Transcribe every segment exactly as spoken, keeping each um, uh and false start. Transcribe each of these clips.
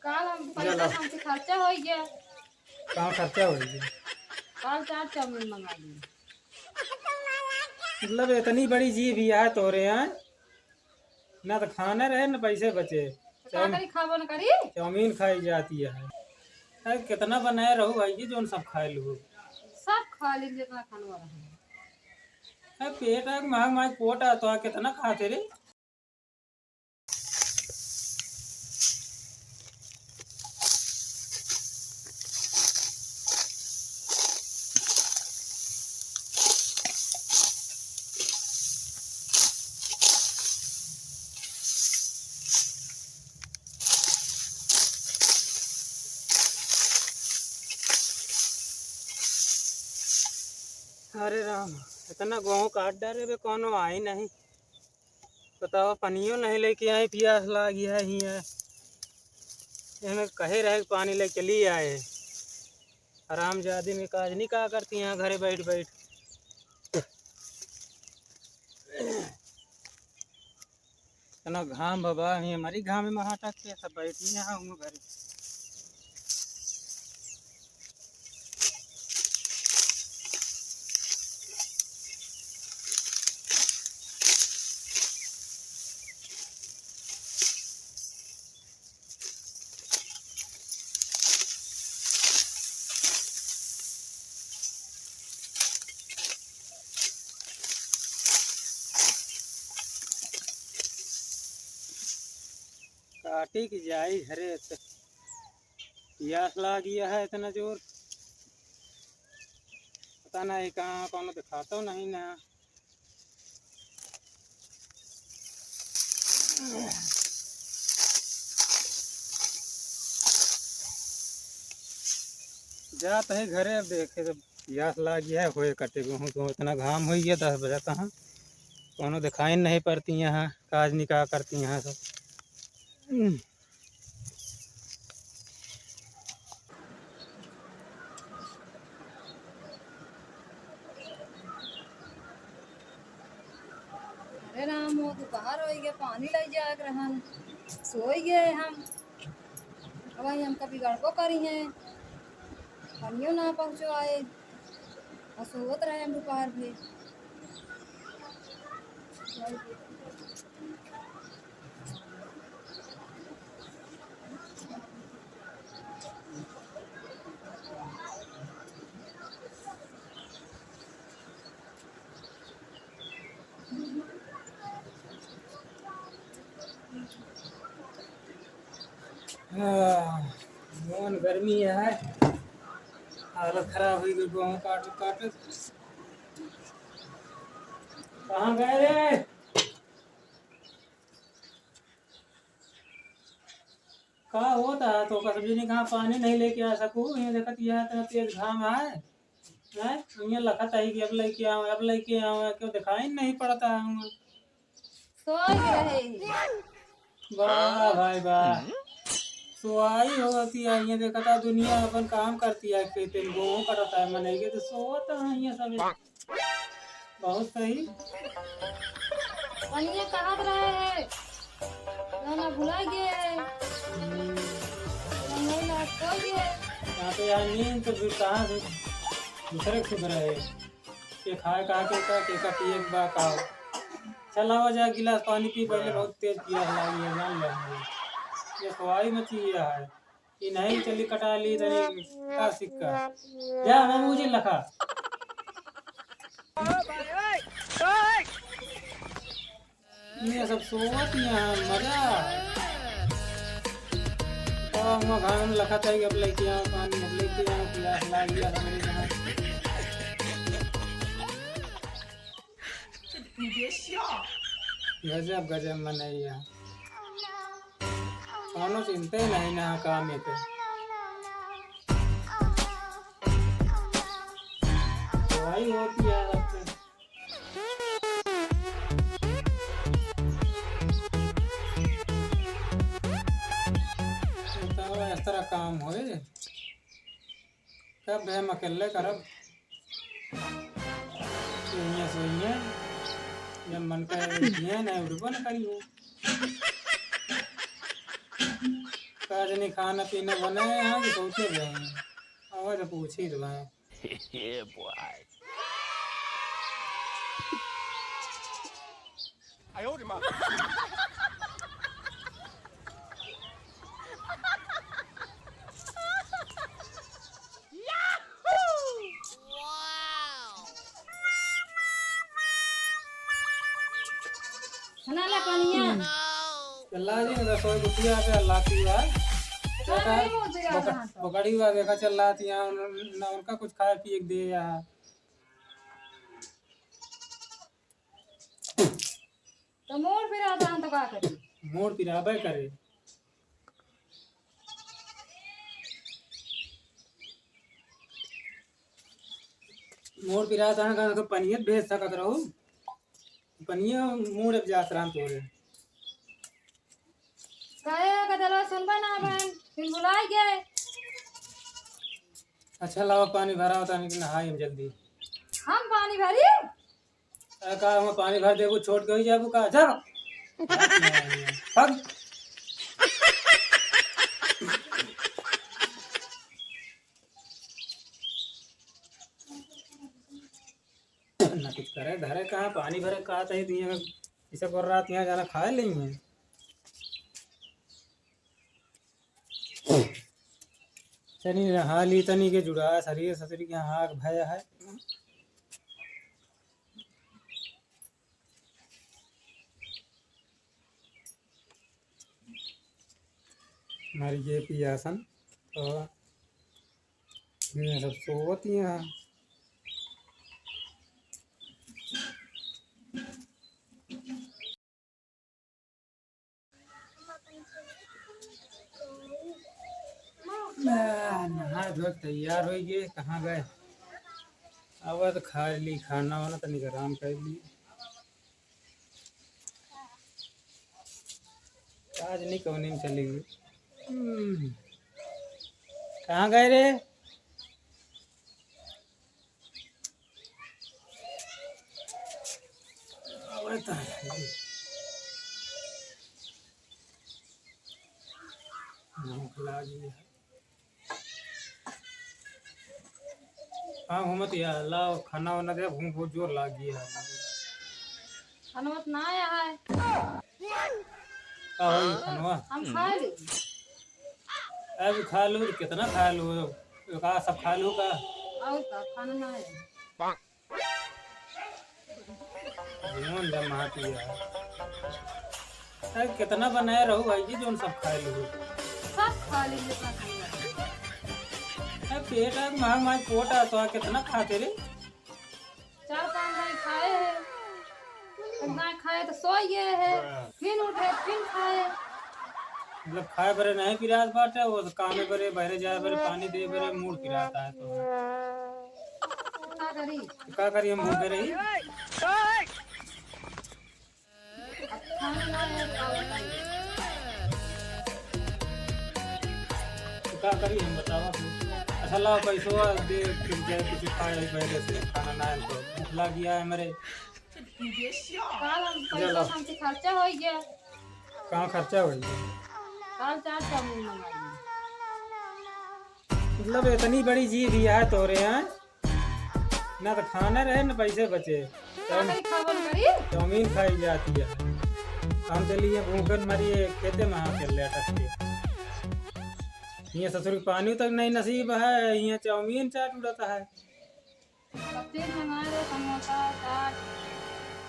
काल हम पैसा चलो। हमसे खर्चा होइ गया। कहाँ खर्चा होइ गया? काल चार चाउमीन मंगा ली। मतलब, इतनी बड़ी जीभ ही है तोरे यहाँ, ना तो खाना रहे, ना पैसे बचे। तो का करी, खाबो न करी? चाउमीन खाई जाती है। अरे, कितना बनाए रहू भाई, ये जौन सब खाए लू। सब खा ली, जितना खाना रहे। अरे, पेट है, महंग महंग कोट है, तो कितना खाते रे? अरे राम, इतना गेहूँ काट डारे बे, कौनो आई नहीं। बताओ, पनियो नहीं लेके आए, पियास लागी है हियाँ। एमे कहे रहे कि पानी लेके चली आए। हरामजादी में काज नहीं का करती यहाँ घरे बैठ बैठ। इतना घाम बाबा, हियाँ मरी घाम में हाथ के सब बैठी यहाँ हूँ घरे। काटी की जाई घरे, त पियास लागी है इतना जोर, पता नहीं कहाँ, कौनो दिखातो नहीं ना। जात है घरे, अब देखे जब पियास लागी है, होए कटे गेहूँ, तो इतना घाम होइ गया, दस बजे कहाँ, कौनो दिखाई नहीं पड़ती यहाँ, काज नहीं का करती यहाँ सब। अरे राम, वो दोपहर होइ गया, पानी लइ जाए के रहन, सोइ गए हम। अब वही हमका बिगड़बो करी हैं, पानियो ना पहुँचो आए, और सोवत रहे हम दोपहर भी। आह, मन गर्मी है, हालत खराब होइ गई, गेहूँ काटत काटत। कहाँ गए रे? का होता है तो कस बिजली कहाँ पानी नहीं लेके आ सकू? ये देखत यह इतना तेज घाम है, हैं? ये लखत है कि अब लेके आवे, अब लेके आवे, क्यों दिखाई नहीं पड़ता है हमें? सोई रहे। वाह भाई वाह, सोई होती है। ये देखता दुनिया अपन काम करती है, खेते में गेहूँ कटता है, मनई के तो सोवत है ये सब। बहुत सही। अनिया कहत रहे है, गाना भुला गए है। हम्म। रंगोई लाग कोई है। यहाँ पे यार नींद तो फिर कहाँ से दूसरे के सुधरे है। के खाए कहाँ के का, के का पिए के बा का। चल आवा जा, गिलास पानी पी, पहले बहुत तेज पियास लागी है, जान ले। ये सवाई मची है। ई नहीं चली कटा ली तनी का सिक्का। जा, मैं मुझे लखा। ये सब सोवत यहाँ मजा। तो हम घर में लखा था कि अब लेके आओ पानी, अब लेके आओ, पियास लाग गया हमरे यहाँ। गजब, गजब मनई है। कौनो चिंता ही नहीं ना काम के। दवाई होती है आपके। बताओ, इस तरह काम होए? कब हम अकेले करब? सोइए, सोइए। जब मन करे उठिए, नहीं उठबो न करिए। का जनी खाना पीना बने हैं कि सोते रहे हैं? आवाज पूछी तो भाई। Yeah, boy. हना ला पनिया। चला जी, रसोई कुटिया पे लाती बा। देखा, नहीं, वो जगह बोका-, कहाँ था? बोकड़ी बा, देखा चल लाती यहाँ, उन-, ना उनका कुछ खाए पिए के दे यहाँ। तो मूड़ पिरात है तो का करी? मूड़ पिराबे करे। मूड़ पिरात है, कहाँ तो पनिया भेज सकत रहू। पनिया मूड़ अब जात रहन तोरे। काहे का दलवा सुनबा ना बहन, फिर भुलाई गए। अच्छा लावा पानी भरा होता नहीं कि नहाई हम जल्दी। हम पानी भरी? अरे का हम पानी भर देबू, छोड़ के ही जाबू का? जा। भाग। ना कुछ करे, धरे कहाँ, पानी भरे कहाँ तही दिए में, इसे कर रहा यहाँ जाना खाए लेंगे। तनी नहा ली, तनी के जुड़ा शरीर, शरीर के हाँक भय है। मर गए पियासन, तो ये सब सोवत ही हैं। आ, नहा धो के तैयार हो गए, कहाँ गए? अब तो खा ली खाना वाना, तनिक आराम कर ली। आज नहीं कौन दिन चली गई। हम्म। कहाँ गए रे? अबे तो है। भूख लागी है। हाँ, घूमत या, लाओ, खाना वाना दे, भूख बहुत जोर लागी है। खाना मत ना आया है। का होई खानवा? हम खा ली। अब खा लू, तो कितना खा लू? का सब खा लू का? और का, खाना ना है। जीवन जमा पिया। अरे कितना बनाए रहू भाई जी, जोन सब खाए लू। सब खा ली, जितना खाना है। अरे पेट है, महंग महंग पोट है, तो कितना खाते रे? चार पाँच दाई खाए हैं, एक दाई खाए तो सो गए हैं, फिर उठे, फिर खाए। मतलब खाए बरे नहीं पिरात बाटे, वो तो कामे बरे, बहरे जाए बरे, पानी दे बरे, मूड़ पिरात है तो। का करी? का करी, हम भूखे रही। अब खाना ना है, का बताई? तो का करी हम, बतावा। अच्छा, लाओ, पैसवा दे, फिर जाए कुछ खाए, पहले से खाना ना है, तो भूख लग गया है मेरे। काल हम ये लो। पैसा हमसे खर्चा हो गया। कहाँ खर्चा हो गया? काल चार चाउमीन मंगा लिए। मतलब, इतनी बड़ी जीभ ही है तोरे यहाँ। ना तो खाना रहे, ना पैसे बचे। का करी, खाबो न करी। चाउमीन खाई जाती है। हम चलिए भूखन मरिए, खेते में हाथ चल रहा टस के। यहाँ ससुर के पानी तक नहीं नसीब है, यहाँ चाउमीन चाट उड़ाता है। सब चीज मंगा ले, समोसा, चाट,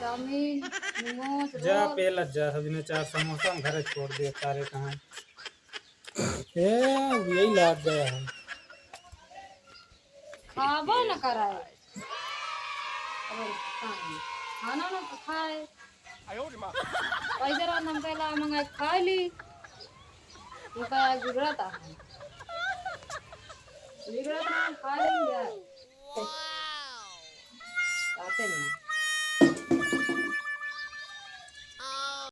चाउमीन, मोमोज, जा रोल। पेलत जा, सब जने चाट समोसा हम घरे छोड़ दे, तारे कहाँ। ए, यही लाग गया है। खाबो न कराए। अब खाना ना तो खाए। पैसा रहा, हम पहला मंगा के खा ली। उनका गुजरात आ। गुजरात में खा लेंगे। आते नहीं।